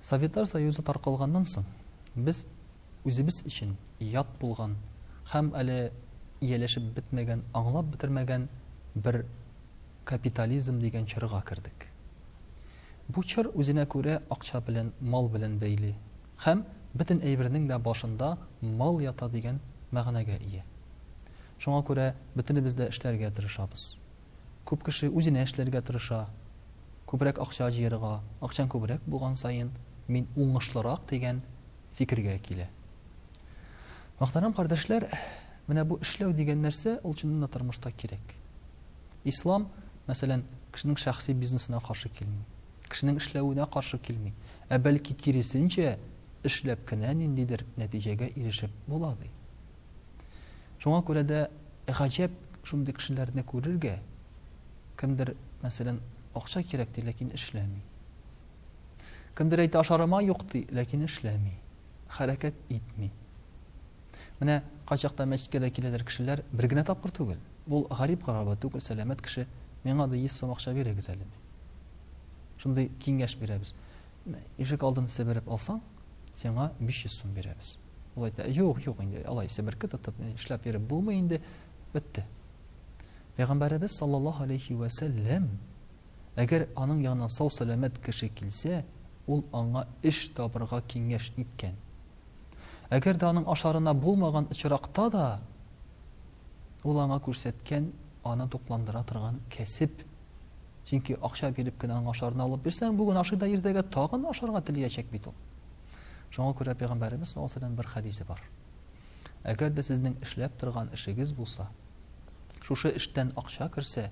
Советлар Союзы таркалганнан соң, без үзебез өчен ят булган һәм әле ияләшеп бетмәгән, аңлап бетермәгән бер капитализм дигән чорга кердек. Бу чор үзенә күрә акча белән, мал белән бәйле һәм бөтен әйбернең дә башында мал ята дигән мәгънәгә ия. Шуңа күрә бөтенебез дә эшләргә тырышабыз. Күп кеше үзенә эшләргә тырыша, күбрәк акча җыерга, акчаң күбрәк булган саен мин уңышлырак дигән фикергә килә. Мөхтәрәм кардәшләр, менә бу эшләү дигән нәрсә ул чыннан да тормышта кирәк. Ислам, мәсәлән, кешенең шәхси бизнесына каршы килми, кешенең эшләвенә каршы килми, ә бәлки киресенчә, эшләп кенә ниндидер нәтиҗәгә ирешеп була ди. Шуңа күрә дә гаҗәп шундый кешеләрне күрергә, кемдер, мәсәлән, акча кирәк ди, ләкин эшләми. Кемдер әйтә, ашарыма юк ди, ләкин эшләми, хәрәкәт итми. Менә кайчакта мәчеткә дә киләләр кешеләр, бер генә тапкыр түгел. Ул гарип гораба түгел, сәламәт кеше, миңа да 100 сум акча бирегез әле ди. Шундый киңәш бирәбез. Ишек алдын себереп алсаң, сиңа 500 сум бирәбез. Ул әйтә, юк, юк инде, алай себерке тотып, эшләп йөреп булмый инде, бетте. Пәйгамбәребез саллаллаһу алейхи вә сәлләм, әгәр аның янына сау-сәламәт кеше килсә, ул аңа эш табырга киңәш иткән. Әгәр дә аның ашарына булмаган очракта да, ул аңа күрсәткән, аны тукландыра торган кәсеп. Чөнки акча биреп кенә аңа ашарына алып бирсәң, бүген ашый да иртәгә тагын ашарга телиячәк бит ул. Шуңа күрә Пәйгамбәребез саллаллаһу алейһи бер хәдисе бар. Әгәр дә сезнең эшләп торган эшегез булса, шушы эштән акча керсә,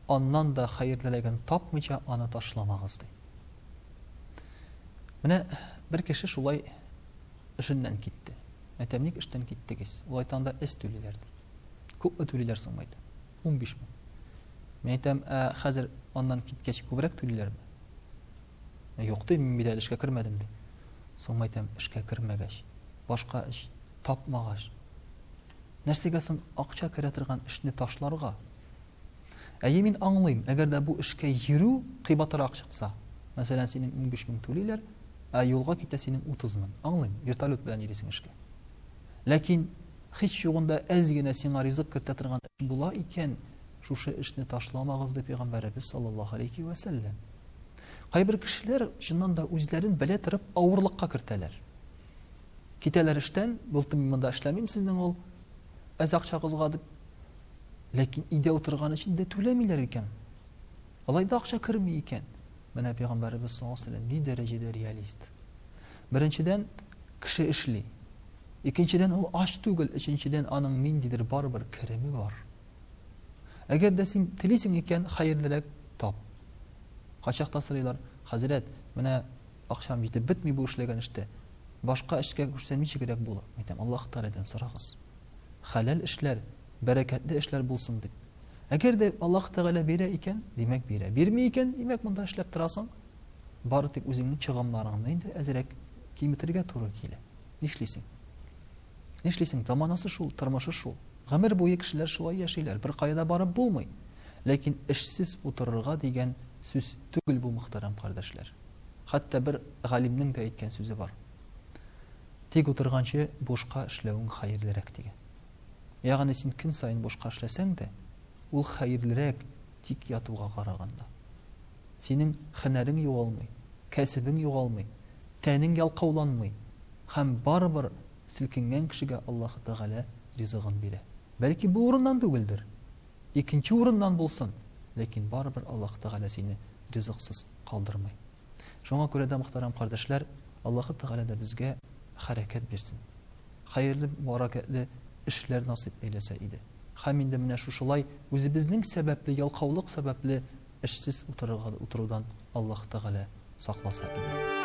аннан да хәерлерәген тапмыйча аны ташламагыз ди. Менә бер кеше шулай эшеннән китте. Әйтәм, ник эштән киттегез? Ул әйтә, анда эз түлиләр ди. Күпме түлиләр соң, әйтәм. 15 мең. Мин әйтәм, ә хәзер аннан киткәч күбрәк түлиләрме? Юк ди, мин бит әле эшкә кермәдем ди. Соң әйтәм, эшкә кермәгәч, башка эш тапмагач, нәрсәгә соң акча керә торган эшне ташларга? Әйе, мин аңлыйм, әгәр дә бу эшкә йөрү кыйбатрак чыкса, мәсәлән, синең 15 мең түлиләр, ә юлга китә синең 30 мең. Аңлыйм, вертолет белән йөрисең эшкә. Ләкин һич югында әз генә сиңа ризык кертә торган эш була икән, шушы эшне ташламагыз, ди пәйгамбәребез саллаллаһу алейхи вә сәлләм. Кайбер кешеләр чыннан да үзләрен белә торып авырлыкка кертәләр. Китәләр эштән, булды мин монда эшләмим сезнең ул әз акчагызга дип. Ләкин өйдә утырган өчен дә түләмиләр икән. Алай да акча керми икән. Менә пәйгамбәребез саллаллаһу алейһи ни дәрәҗәдә реалист. Беренчедән, кеше эшли. Икенчедән, ул ач түгел, өченчедән, аның ниндидер барыбер кереме бар. Әгәр дә син телисең икән, хәерлерәк тап. Кайчакта сорыйлар, хәзрәт, менә акчам җитеп бетми бу эшләгән эштә. Башка эшкә күчсәм ничегрәк булыр? Әйтәм, Аллаһ Тәгаләдән сорагыз. Хәләл эшләр, бәрәкәтле эшләр булсын дип. Әгәр дә Аллаһ Тәгалә бирә икән, димәк бирә. Бирми икән, димәк монда эшләп торасың. Бары тик үзеңнең чыгымнарыңны инде әзрәк киметергә туры килә. Нишлисең? Нишлисең, заманасы шул, тормышы шул. Гомер буе кешеләр шулай яшиләр, беркая да барып булмый. Ләкин эшсез утырырга дигән сүз түгел бу, мөхтәрәм кардәшләр. Хәтта бер галимнең дә әйткән сүзе бар. Тик утырганчы бушка эшләвең хәерлерәк дигән. Ягъни син көн саен бушка эшләсәң дә, ул хәерлерәк тик ятуга караганда. Синең һөнәрең югалмый, кәсебең югалмый, тәнең ялкауланмый һәм барыбер селкенгән кешегә Аллаһы Тәгалә ризыгын бирә. Бәлки бу урыннан түгелдер, икенче урыннан булсын, ләкин барыбер Аллаһы Тәгалә сине ризыксыз калдырмый. Шуңа күрә дә, мөхтәрәм кардәшләр, Аллаһы Тәгалә дә безгә хәрәкәт бирсен. Хәерле, баракәтле эшләр насыйп әйләсә иде. Һәм инде менә шушылай үзебезнең сәбәпле, ялкаулык сәбәпле эшсез утырырга утырудан Аллаһы Тәгалә сакласа иде.